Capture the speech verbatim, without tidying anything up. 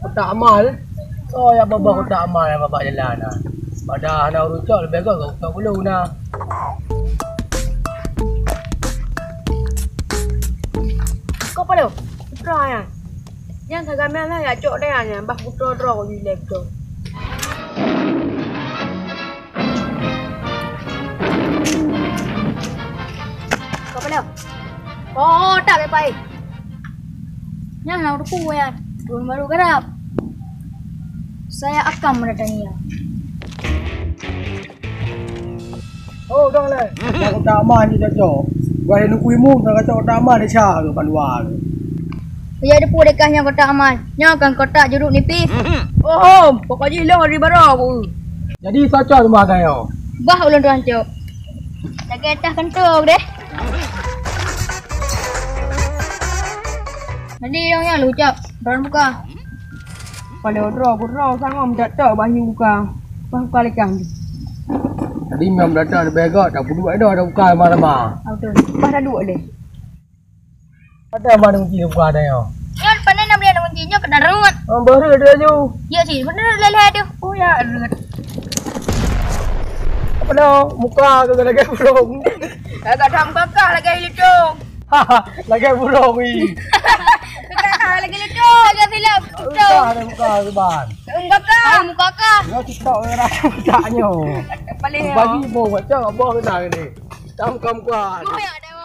Kotak amal? Soe nyang babah kotak amal nyang babah jalan na? Padahai hana ureueng cok leubeh gét keu ureueng cok bulu na. Kok paloe? Putra nyan. Nyan sagai meunan jak cok deh nyan, bah putra droe keu jilèe beutôi. Kok paloe? Oh, tak, Bang Pai. Nyan na teupeu nyan. Ureueng barô garap. Saya akan mendatangi ia. Oh, dong lé. Nyang kotak amal nyoe cocok. Wahai Teungku Imum, nyang cocok kotak amal desya keu bandua keu. Ya, depu dekah nyang kotak amal. Nyoe kan kotak juruk nipih. Oh, pokok jih lôn di baroe ku. Jadi, soe cok teuma tanyoe? Bah ulôn tuan cok. Lagèe tah keuntong deh. Jadi, nyang nyan lôn cok. Droen buka. Paloe droe, droe sangom jak tok bah nyoe buka. Bah buka lé cang. Jadi, nyang datang leubeh gét, tak peuduek dah, dah buka lama-lama. Ah, beutôi. Bah dah duek deh. Ada mana kunci buka dah ya? Nyan, pandai nak beli anak kunci, nyoe kena reuet. Oh, baru ada laju. Ya, sih, bener leleh tu. Oh, ya, reuet. Apa dah? Muka ke lagèe burung? Agak dah muka kah lagèe lutung. Lagèe burung ni. Bukan lagèe lutung. Lagèe filem. Lutung. Ada muka ke ban. Muka kah. Muka kah. Kau TikTok orang tak nyoe. Paling bagi bau macam abah kena ni. Tam kam kuat. Oh, ya, ada.